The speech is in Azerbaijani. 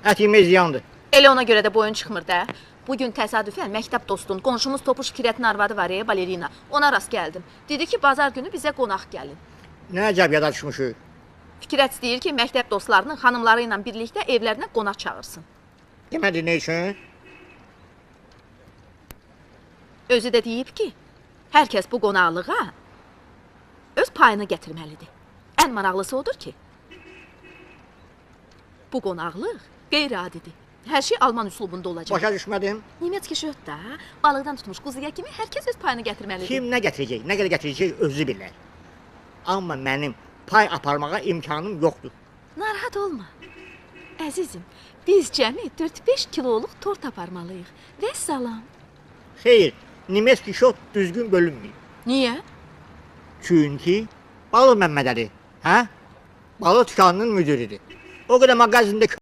Ət yemək ziyandır. Elə ona görə də boyun çıxmır da. Bu gün təsadüfən məktəb dostun, qonşumuz Topuş Fikrətin arvadı var ya, balerina. Ona rast gəldim. Dedi ki, bazar günü bizə qonaq gəlin. Nə əcəb yada düşmüşük. Fikrət istəyir ki, məktəb dostlarının xanımları ilə birlikdə evlərinə qonaq çağırsın. Demədi nə üçün? Özü də deyib ki, hər kəs bu qonaqlığa öz payını gətirməlidir. Ən maraqlısı odur ki, bu qonaqlıq qeyri-adidir. Hər şey alman üslubunda olacaq. Başa düşmədim. Nemets şöt da, balıqdan tutmuş quzuya kimi hər kəs öz payını gətirməlidir. Kim nə gətirəcək, nə qədər gətirəcək özü bilər. Amma mənim pay aparmağa imkanım yoxdur. Narahat olma. Əzizim, biz cəmi 4-5 kiloluq tort aparmalıyıq. Vəssalam. Xeyr, Nemets şot düzgün bölünməyib. Niyə? Çünki Balıq Məmmədəli, hə? Balıq dükanının müdiridir. O qədər mağazində